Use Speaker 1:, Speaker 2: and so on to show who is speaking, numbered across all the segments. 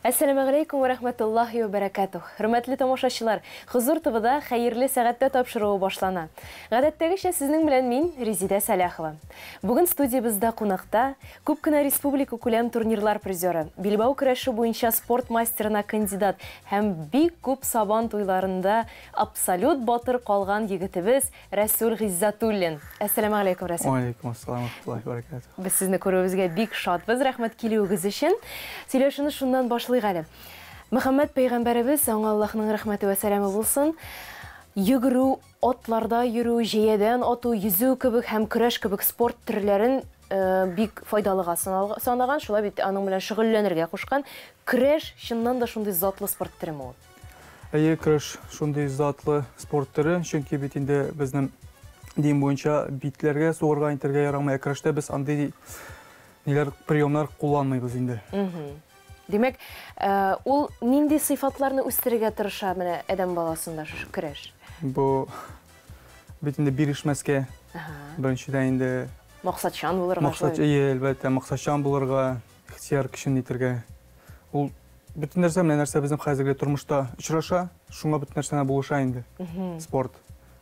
Speaker 1: Әссәламәгаләйкүм вә рәхмәтуллаһи вә бәрәкәтүһ. Хөрмәтле тамашачылар, Хозур ТВда Хәерле сәгатьтә тапшыруы башлана. Гадәттәгечә сезнең белән мин, Резидә Сәлахова. Бүген студиябездә кунакта, күп кенә республикакүләм турнирлар призеры, билбау көрәше буенча спорт мастерына кандидат һәм бик күп Сабан туйларында абсолют батыр калган егетебез Рәсүл Гыйззәтуллин. Әссәламәгаләйкүм, Рәсүл.
Speaker 2: Вәаләйкүм ассалам вә рахмәтуллаһи вә бәрәкәтүһ.
Speaker 1: Без сезне күрүебезгә бик шатбыз, рәхмәт килүегез өчен. Сөйләшүне шуннан башлыйк әле. Мөхәммәд пәйгамбәребез, аңа Аллаһның рәхмәте вә сәламе булсын, йөгерү, атларда йөрү, җәядән ату, йөзү кебек һәм көрәш кебек спорт төрләрен бик файдалыга санаган, шулай бит аның белән шөгыльләнергә кушкан. Көрәш чыннан да шундый затлы спорт төреме ул?
Speaker 2: Әйе, көрәш шундый затлы спорт төре, чөнки бит инде безнең дин буенча битләргә сугарга итәргә ярамый, ә көрәштә без андый ниләр приемнар кулланмыйбыз инде.
Speaker 1: Димәк, э, ул нинди сыйфатларны үстерергә тырыша менә адәм баласында шушы көрәш?
Speaker 2: Бу бит инде бирешмәскә, беренчедән инде
Speaker 1: максатчан булырга.
Speaker 2: Максат, әйе, әлбәттә, максатчан булырга, ихтыяр көчен итәргә. Ул бөтен нәрсә менә нәрсә безнең хәзерге тормышта очраша, шуңа бөтен нәрсәне булыша инде. Спорт.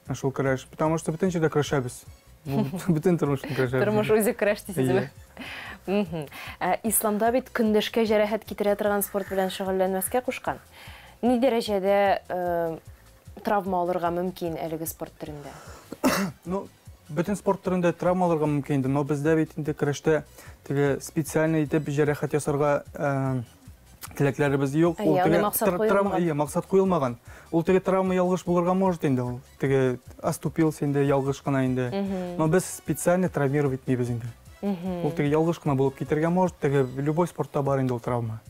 Speaker 2: Менә шул көрәш. Потому что бөтен җирдә көрәшәбез. Бөтен тормышта көрәшәбез.
Speaker 1: Тормыш үзе көрәш дисезме? Ә исламда бит көндәшкә җәрәхәт китерә торган спорт белән шөгыльләнмәскә кушкан. Ни дәрәҗәдә э, травма алырга мөмкин әлеге спорт төрендә?
Speaker 2: Ну, бөтен спорт төрендә травма алырга мөмкин инде, но бездә бит инде көрәштә теге специально итеп җәрәхәт ясарга э, теләкләребез юк.
Speaker 1: Ул теге максат
Speaker 2: куелмаган. Әйе, максат куелмаган. Ул теге травма ялгыш булырга может инде ул. Теге оступился инде ялгыш кына инде. Но без специально травмировать итмибез инде. Ул теге ялгыш кына булып китәргә может, теге любой спортта бар инде ул травма.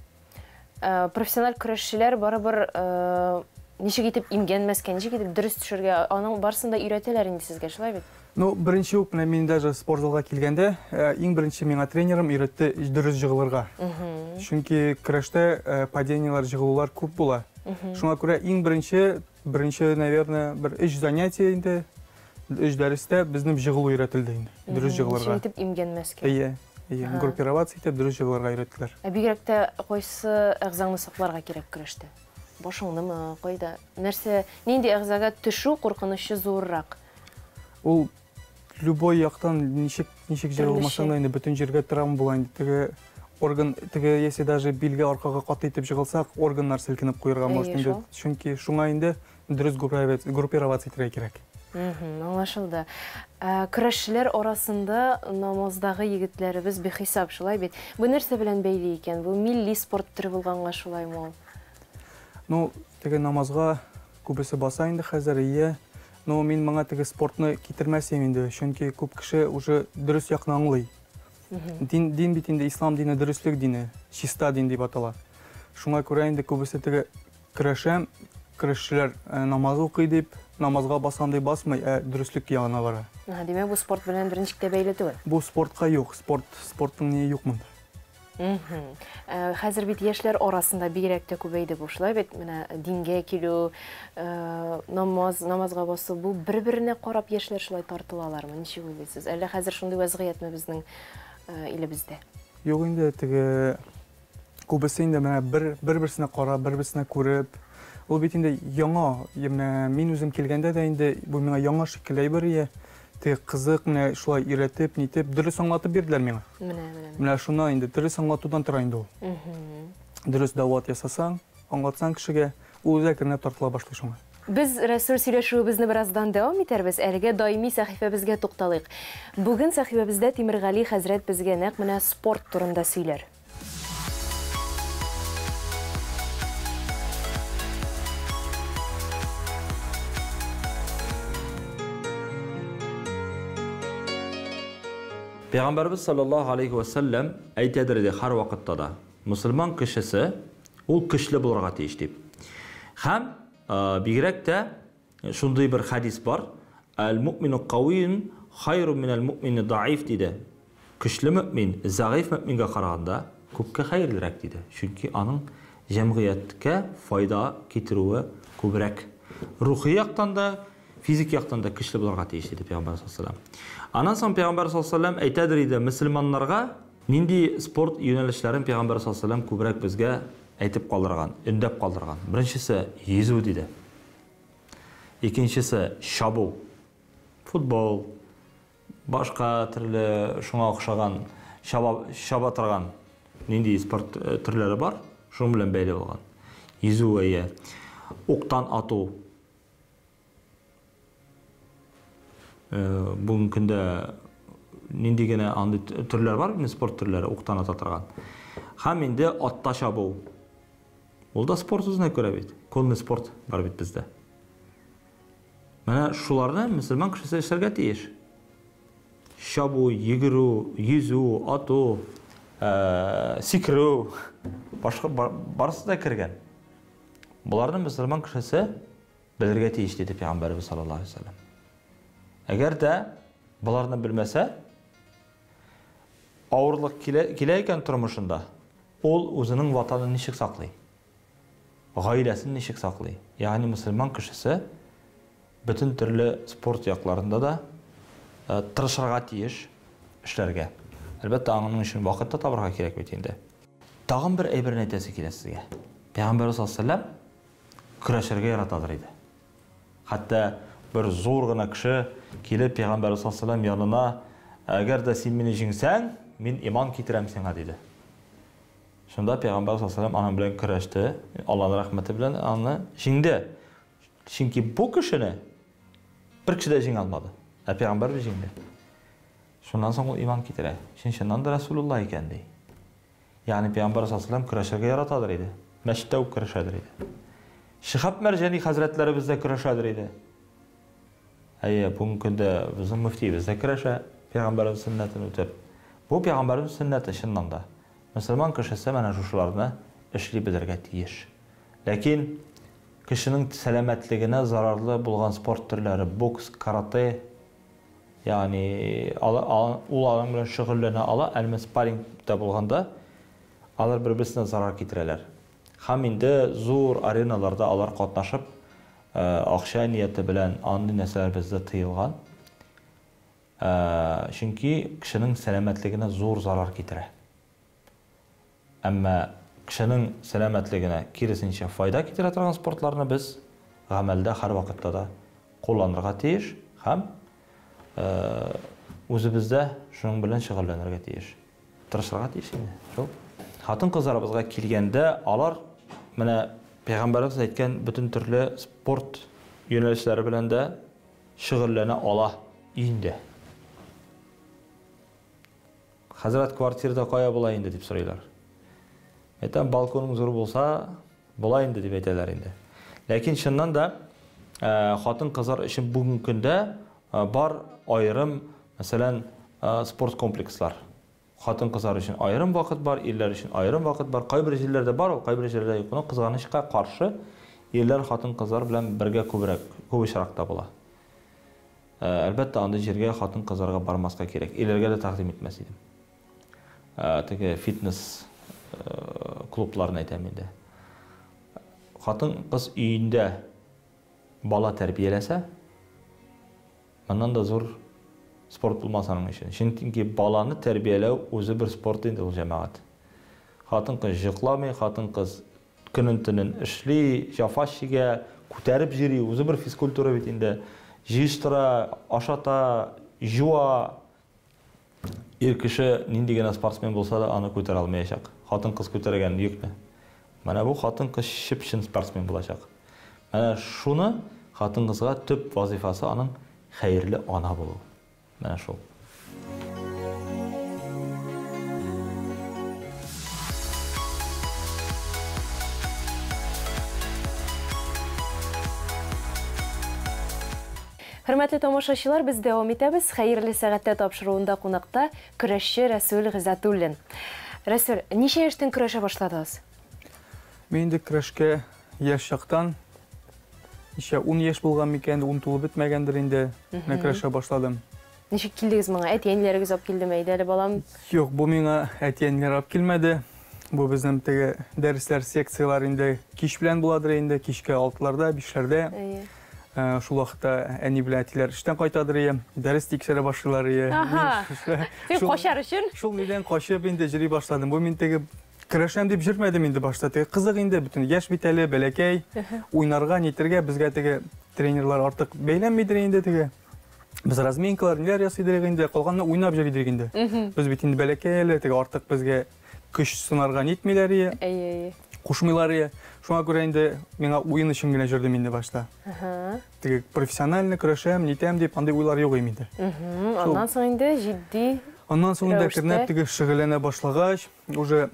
Speaker 1: Э, профессиональ көрәшчеләр барыбер э, ничек итеп имгәнмәскә, ничек итеп дөрес төшергә, аның барысын да өйрәтәләр инде сезгә, шулай бит?
Speaker 2: Ну, беренче үк менә мин даже спортзалга килгәндә, э, иң беренче миңа тренерым өйрәтте дөрес җыгылырга. Чөнки көрәштә падениелар, җыгылулар күп була. Шуңа күрә иң беренче, беренче, наверное, бер өч занятие инде, өч дәрестә безнең җыгылу өйрәтелде инде. Дөрес җыгылырга.
Speaker 1: Ничек итеп имгәнмәскә.
Speaker 2: Әйе. Әйе, группироваться итеп дөрес җыгылырга өйрәттеләр.
Speaker 1: Ә бигрәк тә кайсы әгъзаңны сакларга кирәк көрәштә? Башыңнымы, кайда? Нәрсә, нинди әгъзага төшү куркынычы зуррак?
Speaker 2: Ул любой яктан ничек ничек җыгылмасаң да инде бөтен җиргә травма була инде. Теге орган, теге если даже билгә аркага каты итеп җыгылсак, органнар селкенеп куерга может инде. Чөнки шуңа инде Дөрес группироваться итәргә кирәк.
Speaker 1: Аңлашылды. Ә, көрәшчеләр арасында намаздагы егетләребез бихисап, шулай бит? Бу нәрсә белән бәйле икән? Бу милли спорт төре булганга шулаймы ул?
Speaker 2: Ну, теге намазга күбесе баса инде хәзер, ие. Но мин моңа теге спортны китермәс идем инде, чөнки күп кеше уже дөрес якны аңлый. Дин, дин бит инде ислам дине дөреслек дине, чиста дин дип атала. Шуңа күрә инде күбесе теге Көрәшәм, көрәшчеләр намаз укый дип, намазга басам дип басмый, ә дөреслек ягына бара.
Speaker 1: Ага, димәк, бу спорт белән берничек тә бәйле түгел.
Speaker 2: Бу спортка юк, спорт, спортның ние юк монда.
Speaker 1: Ә, хәзер бит яшьләр арасында бигрәк тә күбәйде бу, шулай бит? Менә дингә килү, э, намаз, намазга басу, бу бер-беренә карап яшьләр шулай тартылалармы? Ничек уйлыйсыз? Әллә хәзер шундый вәзгыятьме безнең э, илебездә?
Speaker 2: Юк инде, теге Күбесе инде менә бер бер-берсенә карап, бер-берсенә күреп, ул бит инде яңа, менә мин үзем килгәндә дә инде бу миңа яңа шикелле әйбер ие. Теге кызык, менә шулай өйрәтеп, нитеп, дөрес аңлатып бирделәр миңа.
Speaker 1: Менә, менә.
Speaker 2: Менә шуннан инде дөрес аңлатудан тора инде ул. Дөрес дәват ясасаң, аңлатсаң кешегә, ул үзе әкренләп тартыла башлый шуңа.
Speaker 1: Без Рәсүл сөйләшүебезне бераздан дәвам итәрбез, әлегә даими сәхифәбезгә тукталыйк. Бүген сәхифәбездә Тимергали хәзрәт безгә нәкъ менә спорт турында сөйләр.
Speaker 3: Пәйгамбәрбез саллаллаһу алейхи ва сәлләм әйтәдер иде һәрвакытта да, мөселман кешесе ул көчле булырга тиеш дип. Һәм бигрәк тә Шундый бер хәдис бар, Әл-муъмину кавиюн хайрун минәл муъмини даиф, диде. Көчле мөэмин зәгыйфь мөэмингә караганда күпкә хәерлерәк, диде. Чөнки аның җәмгыятькә файда китерүе күбрәк. Рухи яктан да, физик яктан да көчле булырга тиеш, диде Пәйгамбәр саллаллаһу алейһи ва сәлләм. Аннан соң Пәйгамбәр саллаллаһу алейһи ва сәлләм әйтәдер иде, мөселманнарга нинди спорт юнәлешләрен Пәйгамбәр саллаллаһу алейһи ва сәлләм күбрәк безгә. әйтеп калдырган, өндәп калдырган. Беренчесе йөзү диде. Икенчесе чабу. Футбол, башка төрле шуңа охшаган чаба, чаба торган нинди спорт э, төрләре бар, шуның белән бәйле булган. Йөзү әйе. Уктан ату. Э, бүгенге көндә нинди генә андый төрләр бар, инде спорт төрләре, уктан ата торган. Һәм инде атта чабу. Ул да спорт үзенә күрә бит. Конный спорт бар бит бездә. Менә шуларны мөселман кешесе эшләргә тиеш. Чабу, йөгерү, йөзү, ату, э, сикерү, башка барысы да кергән. Боларны мөселман кешесе белергә тиеш, диде Пәйгамбәребез саллаллаһу алейһи вәсәлләм. Әгәр дә боларны белмәсә, авырлык килә, килә икән тормышында, ул үзенең ватанын ничек саклый? Гаиләсен ничек саклый? Ягъни мөселман кешесе бөтен төрле спорт якларында да э, тырышырга тиеш эшләргә. Әлбәттә, аның өчен вакыт та табырга кирәк бит инде. Тагын бер әйберне әйтәсе килә сезгә. Пәйгамбәрбез саллаллаһу алейһи вәсәлләм көрәшергә яратадыр иде. Хәтта бер зур гына кеше килеп Пәйгамбәрбез саллаллаһу алейһи вәсәлләм янына, әгәр дә син мине җиңсәң, мин иман китерәм сиңа, диде. Шунда Пәйгамбәр саллаллаһу алейһи вәсәлләм аның белән көрәште, Аллаһның рәхмәте белән аны җиңде. Чөнки бу кешене бер кеше дә җиңә алмады. Ә Пәйгамбәрбез җиңде. Шуннан соң ул иман китерә. Чын-чыннан да Расулуллаһ икән, ди. Ягъни Пәйгамбәр саллаллаһу алейһи вәсәлләм көрәшергә яратадыр иде. Мәчеттә үк көрәшәдер иде. Шиһаб Мәрҗани хәзрәтләребез дә көрәшәдер иде. Әйе, бүгенге көндә безнең мөфтиебез дә көрәшә, Пәйгамбәребез сөннәтен үтеп. Бу Пәйгамбәребез сөннәте чыннан да. Мөселман кешесе менә шушыларны эшли белергә тиеш. Ләкин кешенең сәламәтлегенә зарарлы булган спорт төрләре, бокс, каратэ, Ягъни ул аның белән шөгыльләнә ала, әмма спаррингта булганда алар бер-берсенә зарар китерәләр. Һәм инде зур ареналарда алар катнашып, акча нияте белән андый нәрсәләр бездә тыелган. Чөнки кешенең сәламәтлегенә зур зарар китерә. Әмма кешенең сәламәтлегенә киресенчә файда китерә торган спортларны без гамәлдә һәрвакытта да кулланырга тиеш һәм үзебез дә шуның белән шөгыльләнергә тиеш. Тырышырга тиеш инде. Шул. Хатын-кызларыбызга килгәндә, алар менә пәйгамбәребез әйткән бөтен төрле спорт юнәлешләре белән дә шөгыльләнә ала өендә. Хәзрәт, квартирада кая була инде, дип сорыйлар. Әйтәм, балконың зур булса, була инде, дип әйтәләр инде. Ләкин чыннан да э, хатын-кызлар өчен бүгенге көндә э, бар аерым, мәсәлән, э, спорт комплекслар. Хатын-кызлар өчен аерым вакыт бар, ирләр өчен аерым вакыт бар. Кайбер җирләрдә бар ул, кайбер җирләрдә юк. Но кызганычка каршы, ирләр хатын-кызлар белән бергә күбрәк, күп очракта була. Әлбәттә, андый җиргә хатын-кызларга бармаска кирәк. Ирләргә дә тәкъдим итмәс идем. Теге фитнес клубларын әйтәм инде. Хатын-кыз өендә бала тәрбияләсә, моннан да зур спорт булмас аның өчен. Чөнки баланы тәрбияләү үзе бер спорт инде ул, җәмәгать. Хатын-кыз йокламый, хатын-кыз Көнен-төнен эшли, җәфа чигә, күтәреп йөри, үзе бер физкультура бит инде. Җыештыра, ашата, җуа. Ир кеше нинди генә спортсмен булса да, аны күтәрә алмаячак. Хатын-кыз күтәргән йөкне. Менә бу хатын-кыз чып-чын спортсмен булачак. Менә шуны хатын-кызга төп вазыйфасы аның хәерле ана булу. Менә шул.
Speaker 1: Хөрмәтле тамашачылар, без дәвам итәбез. Хәерле сәгатьтә тапшыруында кунакта көрәшче Рәсүл Гыйззәтуллин. Рәсүл, ничә яшьтән көрәшә башладыгыз?
Speaker 2: Мин инде көрәшкә яшь чактан, ничә, ун яшь булган микән, ун тулып бетмәгәндер инде, менә көрәшә башладым.
Speaker 1: Ничек килдегез моңа? Әти-әниләрегез алып килдеме? Әйдә әле, балам.
Speaker 2: Юк, бу миңа әти-әниләр алып килмәде. Бу безнең теге дәресләр, секцияләр инде кич белән буладыр инде, кичке алтыларда, бишләрдә.
Speaker 1: Әйе.
Speaker 2: Шул вакытта әни белән әтиләр эштән кайтадыр ие, дәрес тикшерә башлыйлар ие.
Speaker 1: Аһа. Син качар өчен?
Speaker 2: Шул нидән качып инде йөри башладым. Бу мин теге. Көрәшәм дип җөрмәдем инде башта. Теге кызык инде, бөтен яшь бит әле, бәләкәй. Уйнарга, нитергә безгә теге тренерлар артык бәйләнмидер инде теге. Без разминкалар, ниләр ясыйдыр инде, калганны уйнап йөридек инде. Без бит инде бәләкәй әле, теге артык безгә көч сынарга нитмиләр ие.
Speaker 1: Әйе, әйе.
Speaker 2: Кушмыйлар ие. Шуңа күрә инде миңа уен өчен генә җөрдем инде башта. Теге профессионально көрәшәм, нитәм дип андый уйлар юк инде.
Speaker 1: Аннан соң инде җитди
Speaker 2: Аннан соң инде әкренләп теге шөгыльләнә башлагач, уже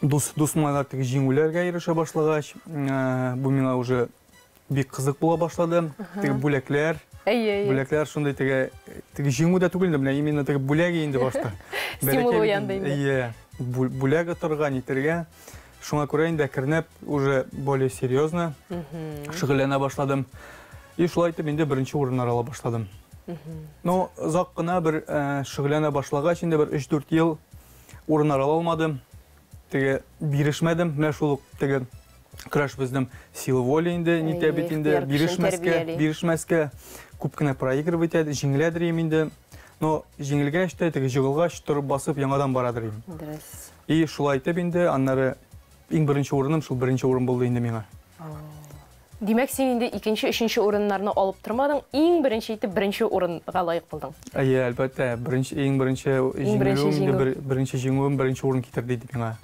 Speaker 2: дус дус малайлар теге җиңүләргә ирешә башлагач, бу миңа уже бик кызык була башлады. Теге бүләкләр,
Speaker 1: әйе, әйе.
Speaker 2: Бүләкләр шундый теге теге җиңү дә түгел инде, менә именно теге бүләге инде башта.
Speaker 1: Стимул уянды инде.
Speaker 2: Әйе, бүләк отырга, нитергә. Шуңа күрә инде әкренләп уже более серьезно шөгыльләнә башладым. И шулай итеп инде беренче урыннар ала башладым. Но озак кына бер шөгыльләнә башлагач, инде бер 3-4 ел урыннар ала алмадым. Теге бирешмәдем. Менә шул ук теге көрәш безнең сила воли инде, нитә бит инде, бирешмәскә, бирешмәскә. Күп кенә проигрывать итә, җиңеләдер инде. Но җиңелгәч тә, теге җыгылгач, торып басып яңадан барадыр инде.
Speaker 1: Дөрес.
Speaker 2: И шулай итеп инде, аннары иң беренче урыным шул беренче урын булды инде миңа.
Speaker 1: Димәк, син инде икенче, өченче урыннарны алып тормадың, иң беренче итеп беренче урынга лаек булдың.
Speaker 2: Әйе, әлбәттә, беренче, иң беренче җиңүем инде, беренче җиңүем беренче урын китерде иде миңа.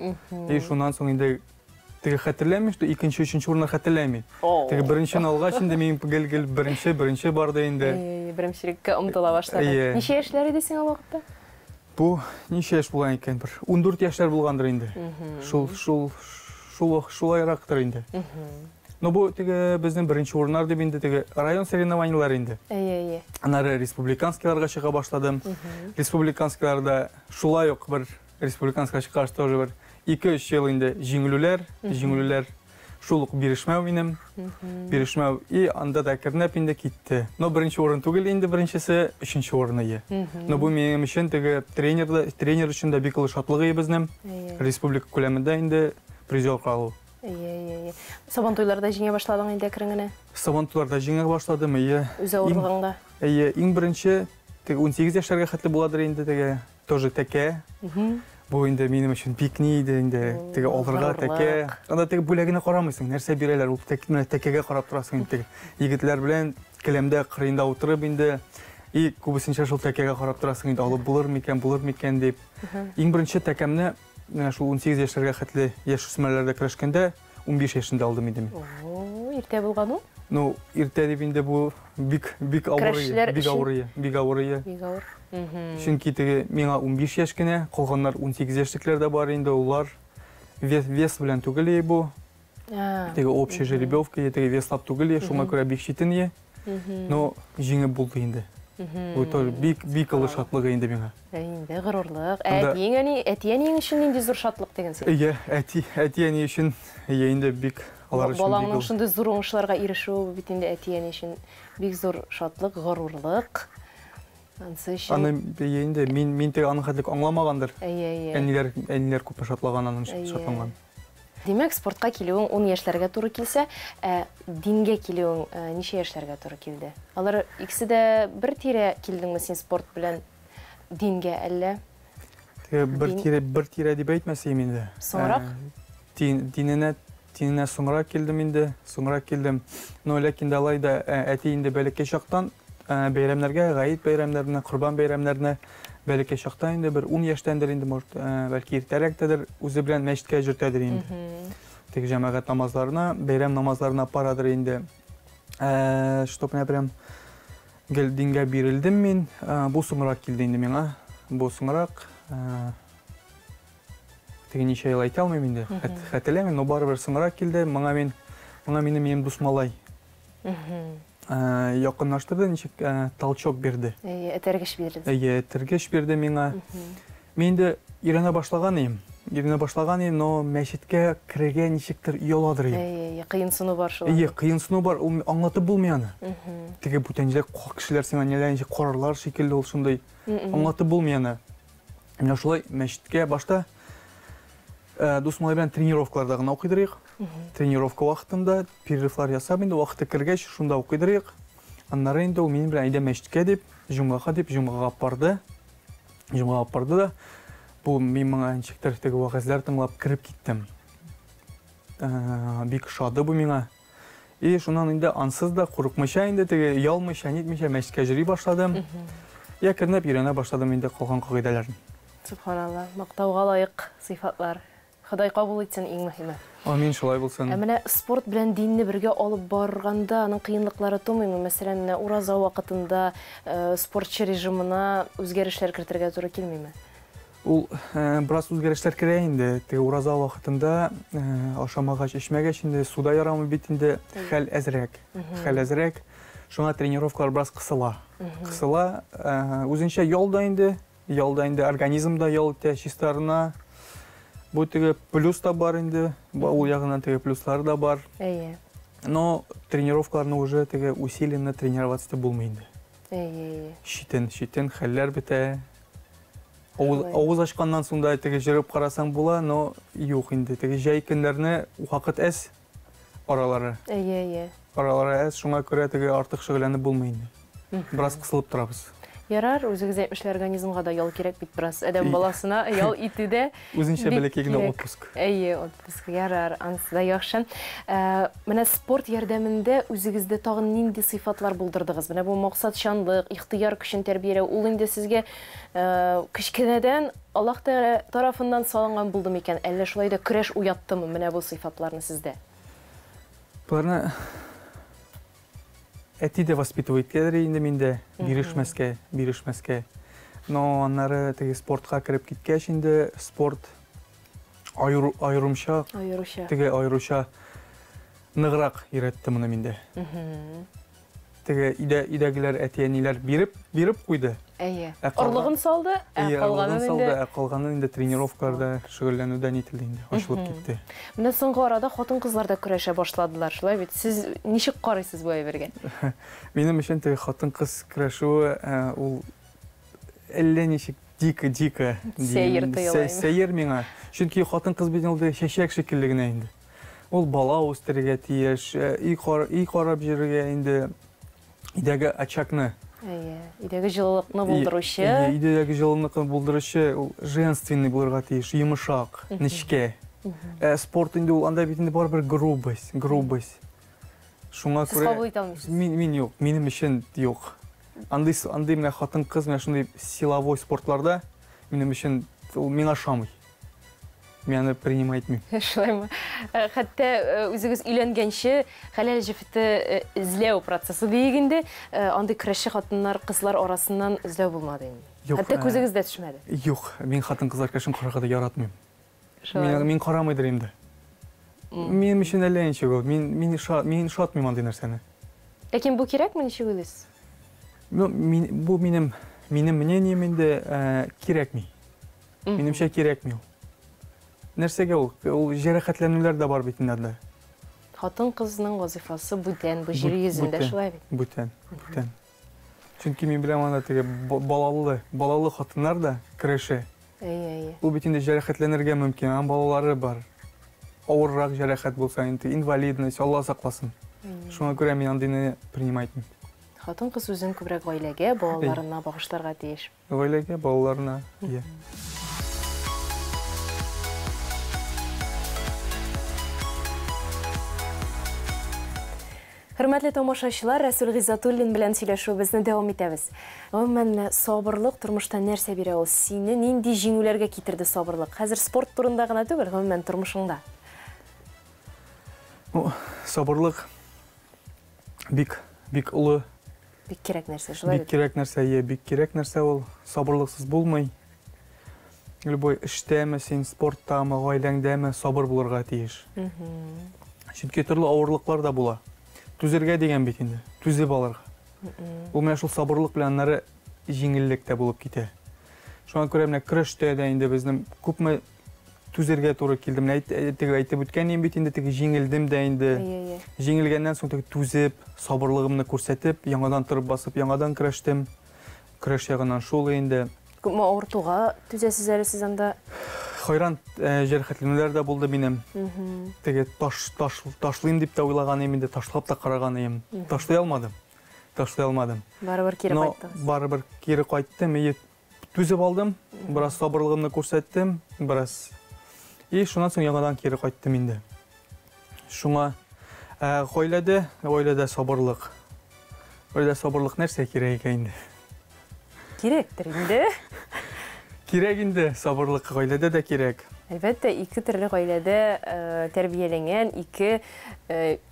Speaker 2: И шуннан соң инде теге хәтерләмим, что икенче, өченче урынны хәтерләмим. Теге беренчене алгач инде мин гел-гел беренче, беренче барды инде.
Speaker 1: Әйе, беренчелеккә омтыла башладың. Ничә яшьләр иде сиңа ул вакытта?
Speaker 2: Бу ничә яшь булган икән? Бер 14 яшьләр булгандыр инде. Шул, шул, шул, шулайрактыр инде. Но бу теге безнең беренче урыннар дип инде теге район соревнованиеләре инде.
Speaker 1: Әйе, әйе.
Speaker 2: Аннары республиканскийларга чыга башладым. Республиканскийларда шулай ук бер республиканскийга чыккач тоже бер 2-3 ел инде җиңелүләр, җиңелүләр. Шул ук бирешмәү минем. Бирешмәү. И анда да әкренләп инде китте. Но беренче урын түгел инде беренчесе, өченче урын ие. Но бу минем өчен теге тренер да, тренер өчен дә бик олы шатлык ие безнең. Республика күләмендә инде призер калу.
Speaker 1: Әйе, әйе, әйе. Сабантуйларда җиңә башладың инде әкрен генә.
Speaker 2: Сабантуйларда җиңә башладым, әйе.
Speaker 1: Үз авырлыгыңда.
Speaker 2: Әйе, иң беренче теге 18 яшьләргә хәтле буладыр инде теге тоже тәкә. Бу инде минем өчен бик ни иде инде, теге алырга тәкә. Анда теге бүләгенә карамыйсың, нәрсә бирәләр, ул тәк, менә тәкәгә карап торасың инде теге. Егетләр белән келәмдә кырыенда утырып инде, и күбесенчә шул тәкәгә карап торасың инде, алып булыр микән, булыр микән дип. Иң беренче тәкәмне менә шул 18 яшьләргә хәтле яшүсмерләрдә көрәшкәндә 15 яшендә алдым инде мин.
Speaker 1: О, иртә булган ул?
Speaker 2: Ну, иртә дип инде бу бик, бик авыр, бик авыр, бик авыр.
Speaker 1: Бик авыр.
Speaker 2: Чөнки теге миңа 15 яшь кенә, калганнар 18 яшьлекләр дә бар инде, улар вес, вес белән түгел бу. Теге общая жеребьевка, теге веслап түгел, шуңа күрә бик читен. Но җиңеп булды инде. Бу тоже бик, бик олы шатлыгы инде миңа.
Speaker 1: Инде горурлык. Әтиең әни, әти-әниең өчен нинди зур шатлык дигән сүз.
Speaker 2: Әйе, әти, әти-әни өчен, әйе, инде бик алар өчен.
Speaker 1: Балаңның шундый зур уңышларга ирешүе бит инде әти-әни өчен бик зур шатлык, горурлык. Ансы өчен.
Speaker 2: Аны әйе инде мин мин теге аның хәтлек аңламагандыр.
Speaker 1: Әйе, әйе.
Speaker 2: Әниләр, әниләр күпме шатлаган аның өчен, шатланган.
Speaker 1: Димәк, спортка килүең 10 яшьләргә туры килсә, ә дингә килүең ничә яшьләргә туры килде? Алар икесе дә бер тирә килдеңме син спорт белән дингә әллә?
Speaker 2: Бер тирә, бер тирә дип әйтмәсәм инде.
Speaker 1: Соңрак?
Speaker 2: Диненә, диненә соңрак килдем инде, соңрак килдем. Но ләкин дә алай да әти инде бәләкәй чактан бәйрәмнәргә, гаит бәйрәмнәренә, корбан бәйрәмнәренә бәләкәй чакта инде бер 10 яшьтәндер инде, может, бәлки иртәрәктәдер, үзе белән мәчеткә йөртәдер инде. Теге җәмәгать намазларына, бәйрәм намазларына парадыр инде. Чтоб менә прям гел дингә бирелдем мин. Бу соңрак килде инде миңа. Бу соңрак. Теге ничә ел әйтә алмыйм инде. Хәтерләмим, но барыбер соңрак килде. Моңа мин, моңа мине минем дус малай якынлаштырды, ничек толчок бирде.
Speaker 1: Әйе, этәргеч бирде.
Speaker 2: Әйе, этәргеч бирде миңа. Мин инде өйрәнә башлаган идем. Өйрәнә башлаган идем, но мәчеткә керергә ничектер ояладыр идем.
Speaker 1: Әйе, кыенсыну бар шул.
Speaker 2: Әйе, кыенсыну бар, ул аңлатып булмый аны. Теге бүтәнчеләр кешеләр сиңа ниләр ничек карарлар шикелле ул шундый. Аңлатып булмый аны. Менә шулай мәчеткә башта дус малай белән тренировкаларда гына укыйдырыйк. Тренировка вакытында перерывлар ясап инде вакыты кергәч шунда укыйдырыйк. Аннары инде ул минем белән әйдә мәчеткә дип, җомгага дип, җомгага алып барды. Җомгага алып барды да. Бу мин моңа ничектер теге вәгазьләр тыңлап кереп киттем. Бик ошады бу миңа. И шуннан инде ансыз да курыкмыйча инде теге оялмыйча, нитмичә мәчеткә йөри башладым. И әкренләп өйрәнә башладым инде калган кагыйдәләрне.
Speaker 1: Сөбханалла, мактауга лаек сыйфатлар. Ходай кабул итсен, иң мөһиме.
Speaker 2: Амин, шулай булсын.
Speaker 1: Ә менә спорт белән динне бергә алып барганда аның кыенлыклары тумыймы? Мәсәлән, менә ураза вакытында спортчы режимына үзгәрешләр кертергә туры килмиме?
Speaker 2: Ул бераз үзгәрешләр керә инде. Теге ураза вакытында ашамагач, эчмәгәч инде су да ярамый бит инде, хәл әзрәк. Хәл әзрәк. Шуңа тренировкалар бераз кысыла. Кысыла. Үзенчә ял да инде, ял да инде, организм да ял итә, чистарына. Бу теге плюс та бар инде, ул ягыннан теге плюслары да бар.
Speaker 1: Әйе.
Speaker 2: Но тренировкаларны уже теге усиленно тренироваться итеп булмый инде.
Speaker 1: Әйе, әйе.
Speaker 2: Читен, читен, хәлләр бетә. Авыз ачканнан соң да теге җырып карасаң була, но юк инде. Теге җәй көннәрне вакыт әз аралары.
Speaker 1: Әйе, әйе.
Speaker 2: Аралары әз, шуңа күрә теге артык шөгыльләнеп булмый инде. Бераз кысылып торабыз.
Speaker 1: Ярар, үзегез әйтмешли, организмга да ял кирәк бит бераз. Адәм баласына ял итү дә
Speaker 2: Үзенчә бәләкәй генә отпуск.
Speaker 1: Әйе, отпуск. Ярар, анысы да яхшы. Ә, менә спорт ярдәмендә үзегездә тагын нинди сыйфатлар булдырдыгыз? Менә бу максатчанлык, ихтыяр көчен тәрбияләү, ул инде сезгә Кечкенәдән Аллаһ Тәгалә тарафыннан салынган булды микән, әллә шулай да көрәш уяттымы менә бу сыйфатларны сездә?
Speaker 2: Боларны әти дә воспитывать иткәдер инде миндә, бирешмәскә, бирешмәскә. Но аннары теге спортка кереп киткәч инде спорт аерымча,
Speaker 1: аеруча,
Speaker 2: теге аеруча ныграк өйрәтте моны миндә. Теге өйдә өйдәгеләр әти-әниләр биреп биреп куйды.
Speaker 1: Әйе. Ә орлыгын салды, ә калганын
Speaker 2: инде. Ә калганын инде тренировкаларда шөгыльләнүдә нителде инде, ачылып китте.
Speaker 1: Менә соңгы арада хатын-кызлар да көрәшә башладылар, шулай бит? Сез ничек карыйсыз бу әйбергә?
Speaker 2: Минем өчен теге хатын-кыз көрәшүе ул әллә ничек дико дико
Speaker 1: сәер тоела.
Speaker 2: Сәер миңа. Чөнки хатын-кыз бит ул чәчәк шикелле генә инде. Ул бала үстерергә тиеш, өй кар, өй карап йөрергә инде өйдәге очагны.
Speaker 1: Әйе, өйдәге җылылыкны булдыручы.
Speaker 2: Әйе, өйдәге җылылыкны булдыручы ул женственный булырга тиеш, йомшак, нечкә. Ә спорт инде ул анда бит инде барыбер грубость, грубость. Шуңа
Speaker 1: күрә Сез кабул итә алмыйсыз.
Speaker 2: Мин мин юк, минем өчен юк. Андый андый менә хатын-кыз менә шундый силовой спортларда минем өчен ул миңа ошамый. Мин аны принимать итмим.
Speaker 1: Шулаймы? Э, хәтта э, үзегез өйләнгәнче хәләл җефете э, эзләү процессы диек инде, андый көрәшче хатыннар, кызлар арасыннан эзләү булмады инде.
Speaker 2: Юк.
Speaker 1: Хәтта күзегез дә төшмәде.
Speaker 2: Юк, мин хатын-кызлар көрәшен карарга да яратмыйм. Мин, мин карамыйдыр инде. Минем өчен әллә ничек ул. Мин мин мин ошатмыйм андый нәрсәне.
Speaker 1: Ләкин бу кирәкме, ничек уйлыйсыз?
Speaker 2: Ну, мин, бу минем минем мнением инде кирәкми. Минемчә кирәкми ул. Нәрсәгә ул? Ул җәрәхәтләнүләр дә бар бит инде анда.
Speaker 1: Хатын-кызның вазифасы бүтән бу җир йөзендә, шулай бит?
Speaker 2: Бүтән, бүтән. Чөнки мин беләм анда теге балалы, балалы хатыннар да көрәшә.
Speaker 1: Әйе, әйе.
Speaker 2: Ул бит инде җәрәхәтләнергә мөмкин, аның балалары бар. Авыррак җәрәхәт булса инде, инвалидность, Алла сакласын. Шуңа күрә мин андыйны принимать итмим.
Speaker 1: Хатын-кыз үзен күбрәк гаиләгә, балаларына багышларга тиеш.
Speaker 2: Гаиләгә, балаларына, иә.
Speaker 1: Хөрмәтле тамашачылар, Рәсүл Гыйззәтуллин белән сөйләшүебезне дәвам итәбез. Гомумән, сабырлык тормышта нәрсә бирә ул? Сине нинди җиңүләргә китерде сабырлык? Хәзер спорт турында гына түгел, гомумән, тормышыңда.
Speaker 2: Ну, сабырлык бик, бик олы.
Speaker 1: Бик кирәк нәрсә, шулай
Speaker 2: бит? Бик кирәк нәрсә, иә, бик кирәк нәрсә ул. Сабырлыксыз булмый. Любой эштәме син, спорттамы, гаиләңдәме, сабыр булырга тиеш. Чөнки төрле авырлыклар да була. Түзергә дигән бит инде, түзеп алырга. Ул менә шул сабырлык белән аннары җиңеллек тә булып китә. Шуңа күрә менә көрәштә дә инде безнең күпме түзергә туры килде. Менә теге әйтеп үткән идем бит инде, теге җиңелдем дә инде. Җиңелгәннән соң теге түзеп, сабырлыгымны күрсәтеп, яңадан торып басып, яңадан көрәштем. Көрәш ягыннан шул инде.
Speaker 1: Күпме авыртуга түзәсез әле сез анда?
Speaker 2: Хайран җәрәхәтләнүләр дә булды минем. Теге таш, таш, ташлыйм дип тә уйлаган идем инде, ташлап та караган идем. Ташлый алмадым. Ташлый алмадым.
Speaker 1: Барыбер кире кайттыгыз.
Speaker 2: Барыбер кире кайттым. Түзеп алдым. Бераз сабырлыгымны күрсәттем, бераз. И шуннан соң яңадан кире кайттым инде. Шуңа гаиләдә, гаиләдә сабырлык. Гаиләдә сабырлык нәрсә кирәк икән инде?
Speaker 1: Кирәктер инде.
Speaker 2: Кирәк инде, сабырлык гаиләдә дә кирәк.
Speaker 1: Әлбәттә, ике төрле гаиләдә тәрбияләнгән ике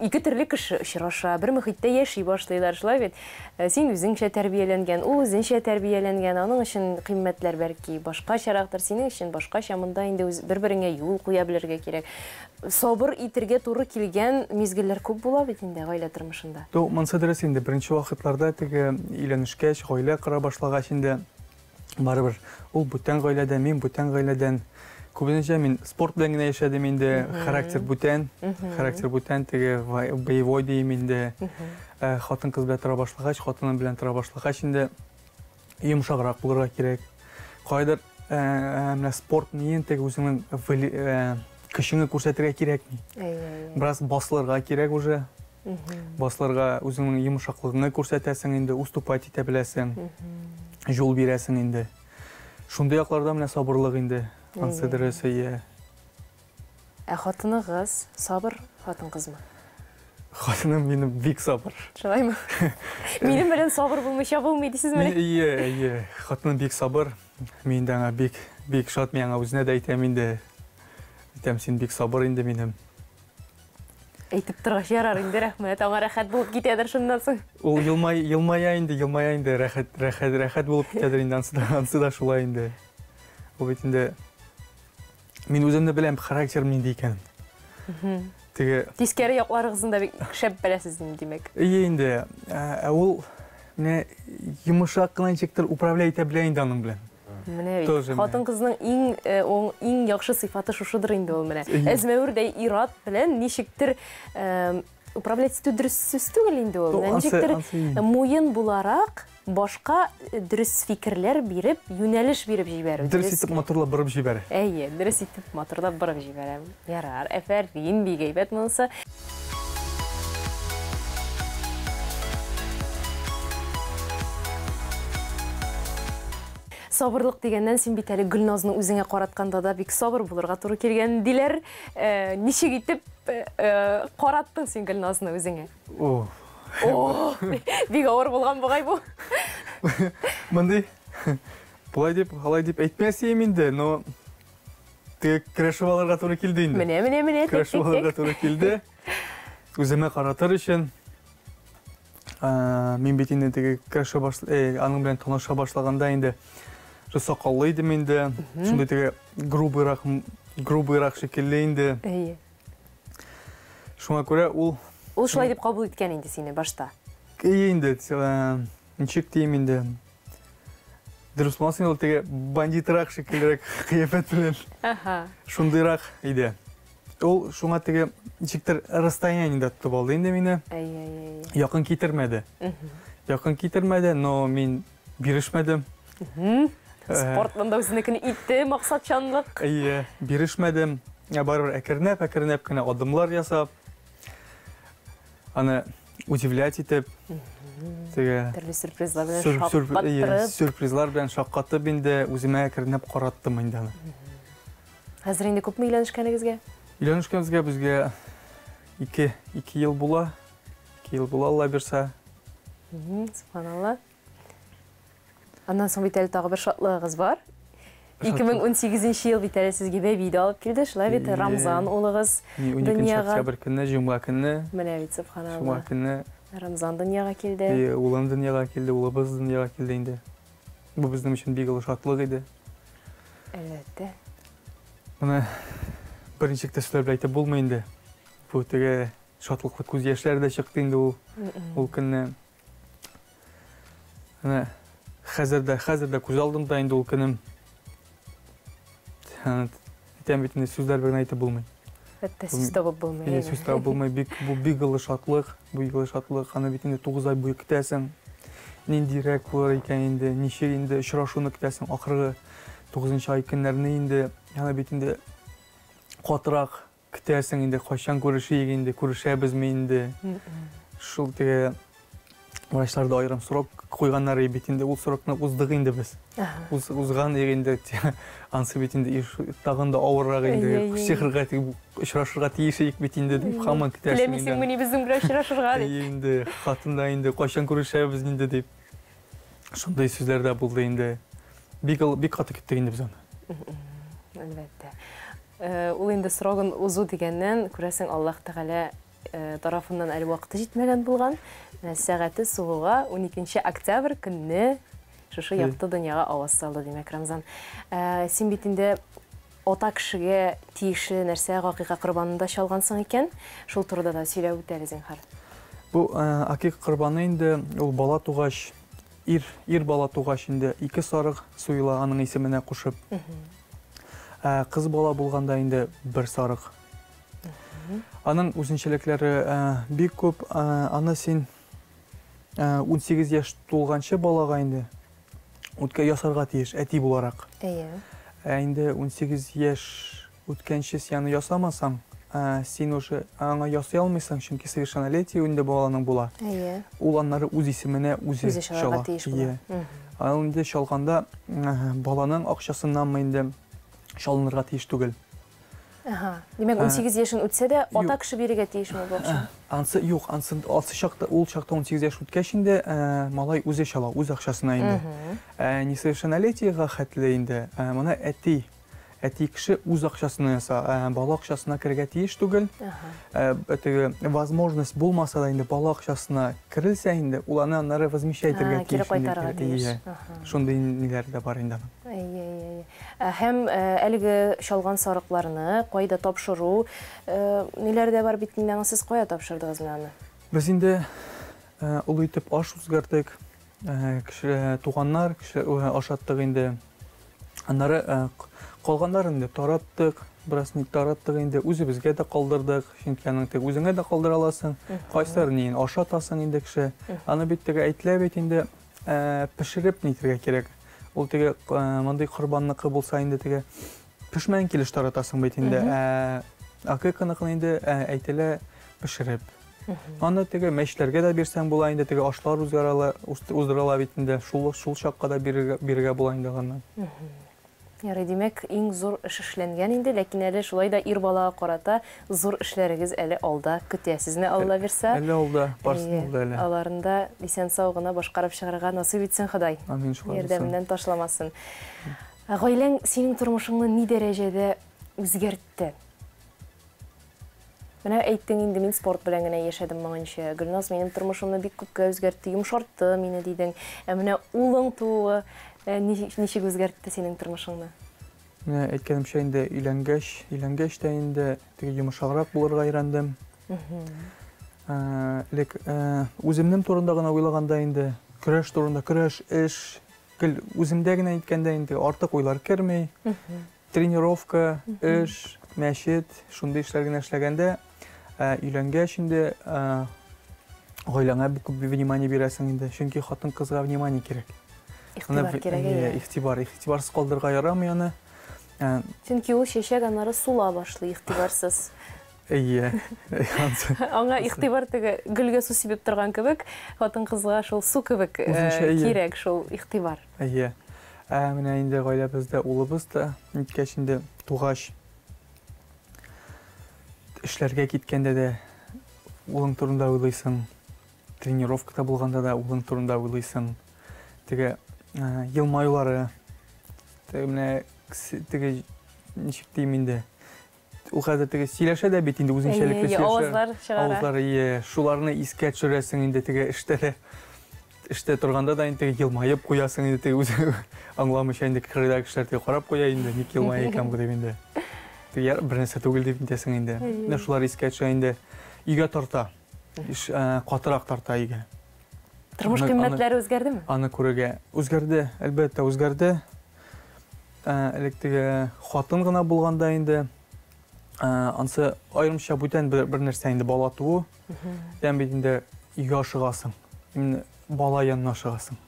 Speaker 1: ике төрле кеше очраша, бер мөхиттә яши башлыйлар, шулай бит? Син үзеңчә тәрбияләнгән, ул үзенчә тәрбияләнгән, аның өчен кыйммәтләр бәлки башкачарактыр, синең өчен башкача, монда инде үз бер-береңә юл куя белергә кирәк. Сабыр итергә туры килгән мизгелләр күп була бит инде гаилә тормышында.
Speaker 2: Ну, монысы дөрес инде, беренче вакытларда теге өйләнешкәч, гаилә кора башлагач инде, Барыбер ул бүтән гаиләдән, мин бүтән гаиләдән. Күбесенчә мин спорт белән генә яшәдем инде, характер бүтән, характер бүтән, теге боевой дием инде. Э, хатын-кыз белән тора башлагач, хатыным белән тора башлагач инде йомшаграк булырга кирәк. Кайдыр э, э, менә спорт ниен теге үзеңнең көчеңне күрсәтергә кирәкми. Бераз басылырга кирәк уже. Басларга үзеңнең йомшаклыгыңны күрсәтәсең инде, уступать итә беләсең. Юл бирәсең инде. Шундый якларда менә сабырлык инде. Ансы дөрес, әйе.
Speaker 1: Ә хатыныгыз сабыр хатын-кызмы?
Speaker 2: Хатыным минем бик сабыр.
Speaker 1: Шулаймы? Минем белән сабыр булмыйча булмый дисезме?
Speaker 2: Әйе, әйе. Хатыным бик сабыр. Мин дә аңа бик, бик шат. Мин аңа үзенә дә әйтәм инде. Әйтәм, син бик сабыр инде минем.
Speaker 1: Әйтеп торгач ярар инде, рәхмәт. Аңа рәхәт булып китәдер шуннан соң.
Speaker 2: Ул елмай, елмая инде, елмая инде, рәхәт, рәхәт, рәхәт булып китәдер инде, ансы да, ансы да шулай инде. Ул бит инде мин үземне беләм, характерым нинди икәнен.
Speaker 1: Теге Тискәре якларыгызны да бик шәп беләсез инде, димәк.
Speaker 2: Әйе инде. Ә ул менә йомшак кына ничектер управлять итә белә инде аның белән.
Speaker 1: Менә бит. Хатын-кызның иң э, иң яхшы сыйфаты шушыдыр инде ул менә. Әзмәвердәй ир-ат белән ничектер э, управлять итү дөрес сүз түгел инде ул. Ничектер муен буларак башка э, дөрес фикерләр биреп, юнәлеш биреп җибәрү.
Speaker 2: Дөрес итеп матурлап борып җибәрә.
Speaker 1: Әйе, дөрес итеп матурлап борып җибәрә. Ярар, әфәрин, бик әйбәт монысы. Сабырлык дигәннән, син бит әле Гөлназны үзеңә каратканда да бик сабыр булырга туры килгән диләр. Э, ничек итеп э, э, караттың син Гөлназны үзеңә?
Speaker 2: О.
Speaker 1: О, бик авыр булган бугай бу.
Speaker 2: Мондый болай дип, алай дип әйтмәс идем инде, но теге көрәшеп алырга туры килде инде.
Speaker 1: Менә, менә, менә.
Speaker 2: Көрәшеп алырга туры килде. Үземә каратыр өчен. Мин бит инде теге көрәшә баш, аның белән таныша башлаганда инде шул сакаллы идем инде. Шундый теге грубыйрак, грубыйрак шикелле инде.
Speaker 1: Әйе.
Speaker 2: Шуңа күрә ул
Speaker 1: Ул шулай дип кабул иткән инде сине башта.
Speaker 2: Әйе инде, ничек диим инде. Дөрес булмас инде ул теге бандитрак шикеллерәк кыяфәт белән.
Speaker 1: Аһа.
Speaker 2: Шундыйрак иде. Ул шуңа теге ничектер расстояниедә тотып алды инде мине.
Speaker 1: Әй, әй, әй.
Speaker 2: Якын китермәде. Якын китермәде, но мин бирешмәдем.
Speaker 1: Спорт монда үзенекен итте, максатчанлык.
Speaker 2: Әйе, бирешмәдем. Я барыбер әкренләп, әкренләп кенә адымлар ясап, аны удивлять итеп, теге
Speaker 1: төрле сюрпризлар белән шаккаттырып,
Speaker 2: сюрпризлар белән шаккатып инде үземә әкренләп караттым инде аны.
Speaker 1: Хәзер инде күпме өйләнешкәнегезгә?
Speaker 2: Өйләнешкәнебезгә безгә 2 2 ел була. 2 ел була, Алла бирсә.
Speaker 1: Субханалла. Аннан соң бит әле тагы бер шатлыгыгыз бар. 2018 ел бит әле сезгә бәби дә алып килде, шулай бит, Рамзан улыгыз
Speaker 2: дөньяга. 12 октябрь көнне, җомга көнне.
Speaker 1: Менә бит, субханалла.
Speaker 2: Җомга көнне.
Speaker 1: Рамзан дөньяга килде.
Speaker 2: Улым дөньяга килде, улыбыз дөньяга килде инде. Бу безнең өчен бик олы шатлык иде.
Speaker 1: Әлбәттә.
Speaker 2: Моны берничек тә сүзләр белән әйтеп булмый инде. Бу теге шатлыклы күз яшьләре дә чыкты инде ул ул көнне. Менә хәзер дә, хәзер дә күз алдымда инде ул көнем. Әйтәм бит инде, сүзләр белән әйтеп булмый.
Speaker 1: Хәтта сүз табып булмый.
Speaker 2: Әйе, сүз табып булмый. Бик, бу бик олы шатлык, бу бик олы шатлык. Аны бит инде 9 ай буе көтәсең. Ниндирәк булыр икән инде, ничек инде очрашуны көтәсең, ахыргы 9 ай көннәрне инде, аны бит инде катырак көтәсең инде, кайчан күрешик инде, күрешәбезме инде. Шул теге Врачлар да аерым срок куйганнар бит инде, ул срокны уздык инде без. Узган инде, ансы бит инде тагын да авыррак инде, сихырга очрашырга тиеш идек бит инде дип һаман көтәсең.
Speaker 1: Теләмисеңмени безнең белән очрашырга дип.
Speaker 2: Инде хатын да инде кайчан күрешәбез инде дип. Шундый сүзләр дә булды инде. Бик бик каты көттек инде без аны.
Speaker 1: Әлбәттә. Ул инде срогын узу дигәннән, күрәсең, Аллаһ Тәгалә тарафыннан әле вакыты җитмәгән булган. Менә сәгате сугуга 12 октябрь көнне шушы якты дөньяга аваз салды, димәк, Рамзан. Син бит инде ата кешегә тиешле нәрсә гакыйка корбанын да чалгансың икән. Шул турыда да сөйләп үт әле, зинһар.
Speaker 2: Бу акыйка корбаны инде ул бала тугач, ир, ир бала тугач инде ике сарык суела аның исеменә кушып. Кыз бала булганда инде бер сарык. Аның үзенчәлекләре бик күп. Аны син 18 яшь тулганчы балага инде үткә ясарга тиеш, әти буларак.
Speaker 1: Әйе.
Speaker 2: Ә инде 18 яшь үткәнче син аны ясамасаң, син уже аңа ясый алмыйсың, чөнки совершеннолетие инде баланың була.
Speaker 1: Әйе.
Speaker 2: Ул аннары үз исеменә үзе
Speaker 1: чала. Тиеш була.
Speaker 2: Аны инде чалганда баланың акчасыннанмы инде чалынырга тиеш түгел.
Speaker 1: Ага. Димәк, 18 яшен үтсә дә, ата кеше бирергә тиешме бу акчаны?
Speaker 2: Ансы юк, ансы алсы чакта, ул чакта 18 яшь үткәч инде, малай үзе чала, үз акчасына инде. Несовершеннолетиега хәтле инде, моны әти, әти кеше үз акчасына яса, бала акчасына керергә тиеш түгел. Теге возможность булмаса да инде бала акчасына керелсә инде, ул аны аннары возмещать итәргә тиеш.
Speaker 1: Кире кайтарырга тиеш.
Speaker 2: Шундый ниләр дә бар инде аның.
Speaker 1: Әйе, әйе. Һәм әлеге чалган сарыкларны кайда тапшыру, ниләр дә бар бит инде, аны сез кая тапшырдыгыз менә аны?
Speaker 2: Без инде олы итеп аш үзгәрттек, кеше, туганнар, кеше ашаттык инде. Аннары калганнарын инде тараттык, бераз ник тараттык инде, үзебезгә дә калдырдык, чөнки аның теге үзеңә дә калдыра аласың, кайсыларын ни ашатасың инде кеше. Аны бит теге әйтелә бит инде, пешереп нитергә кирәк. Ул теге мондый корбанныкы булса инде теге пешмән килеш таратасың бит инде. Акыйканыкын инде әйтелә пешереп. Аны теге мәчетләргә дә бирсәң була инде, теге ашлар уздырыла бит инде, шул чакка да бирергә була инде аны.
Speaker 1: Ярый, димәк, иң зур эш эшләнгән инде, ләкин әле шулай да ир балага карата зур эшләрегез әле алда көтә. Сезне Алла бирсә,
Speaker 2: әле алда, барсын алда әле.
Speaker 1: Аларын да исән-сау гына башкарып чыгарга насыйп итсен Ходай.
Speaker 2: Амин, шулай булсын.
Speaker 1: Ярдәменнән ташламасын. Гаиләң синең тормышыңны ни дәрәҗәдә үзгәртте? Менә әйттең инде, мин спорт белән генә яшәдем моңынчы. Гөлназ минем тормышымны бик күпкә үзгәртте, йомшартты мине дидең. Ә менә улың тууы ничек үзгәртте синең тормышыңны?
Speaker 2: Менә әйткәнемчә инде өйләнгәч, өйләнгәч тә инде теге йомшаграк булырга өйрәндем. Элек үземнең турында гына уйлаганда инде, көрәш турында, көрәш, эш, гел үземдә генә әйткәндә инде артык уйлар керми. Тренировка, эш, мәчет, шундый эшләр генә эшләгәндә, өйләнгәч инде гаиләңә бик күп внимание бирәсең инде, чөнки хатын-кызга внимание кирәк.
Speaker 1: Игътибар кирәк, әйе.
Speaker 2: Игътибар, игътибарсыз калдырырга ярамый аны.
Speaker 1: Чөнки ул чәчәк аннары сула башлый игътибарсыз.
Speaker 2: Әйе.
Speaker 1: Аңа игътибар теге гөлгә су сибеп торган кебек, хатын-кызга шул су кебек кирәк шул игътибар.
Speaker 2: Әйе. Менә инде гаиләбездә улыбыз да ниткәч инде тугач эшләргә киткәндә дә улың турында уйлыйсың, тренировкада булганда да улың турында уйлыйсың. Теге елмаюлары, теге менә теге ничек дим инде, ул хәзер теге сөйләшә дә бит инде, үзенчәлекле сөйләшә.
Speaker 1: Авазлар чыгара.
Speaker 2: Авазлар, ие, шуларны искә төшерәсең инде теге эштә дә. Эштә торганда да инде елмаеп куясың инде, теге үзе аңламыйча инде кырыйда кешеләр теге карап куя инде, ник елмая икән бу дип инде. Теге бер нәрсә түгел дип әйтәсең инде. Менә шулар искә төшә инде, өйгә тарта. Иш, катырак тарта өйгә.
Speaker 1: Тормыш кыйммәтләре үзгәрдеме?
Speaker 2: Аны күрергә үзгәрде, әлбәттә үзгәрде. Элек теге хатын гына булганда инде, ансы аерымча бүтән бер нәрсә инде бала туу. Тән бит инде өйгә ашыгасың. Именно бала янына ашыгасың.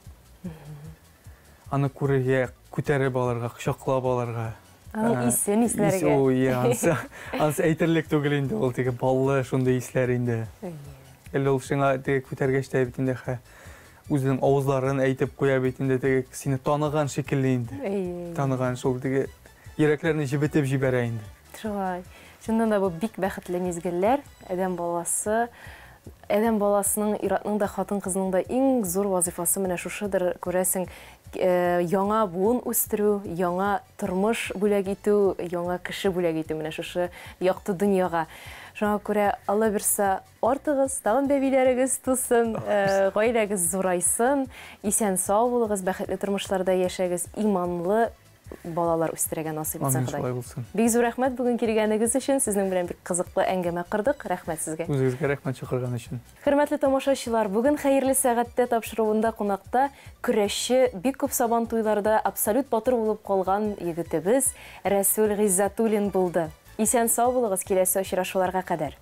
Speaker 2: Аны күрергә, күтәреп алырга, кочаклап алырга.
Speaker 1: Аның исен исләргә.
Speaker 2: Ой, ансы әйтерлек түгел инде, ул теге баллы шундый исләр инде. Әле ул шуңа теге күтәргәч тә бит инде, хә, үзенең авызларын әйтеп куя бит инде теге сине таныган шикелле инде.
Speaker 1: Әйе.
Speaker 2: Таныган шул теге йөрәкләрне җебетеп җибәрә инде.
Speaker 1: Шулай. Чыннан да бу бик бәхетле мизгелләр. Адәм баласы, адәм баласының, ир-атның да, хатын-кызның да иң зур вазыйфасы менә шушыдыр, күрәсең, яңа буын үстерү, яңа тормыш бүләк итү, яңа кеше бүләк итү менә шушы якты дөньяга. Шуңа күрә, Алла бирса, артыгыз, тагын бәбиләрегез тусын, гаиләгез зурайсын, исән-сау булыгыз, бәхетле тормышларда яшәгез, иманлы балалар үстерергә насыйп итсен
Speaker 2: Амин,
Speaker 1: Ходай.
Speaker 2: шулай булсын.
Speaker 1: Бик зур рәхмәт бүген килгәнегез өчен. Сезнең белән бик кызыклы әңгәмә кордык. Рәхмәт сезгә.
Speaker 2: Үзегезгә рәхмәт чакырган өчен.
Speaker 1: Хөрмәтле тамашачылар, бүген Хәерле сәгатьтә тапшыруында кунакта көрәшче, бик күп сабан туйларда абсолют батыр булып калган егетебез Рәсүл Гыйззәтуллин булды. Исән-сау булыгыз, киләсе очрашуларга кадәр.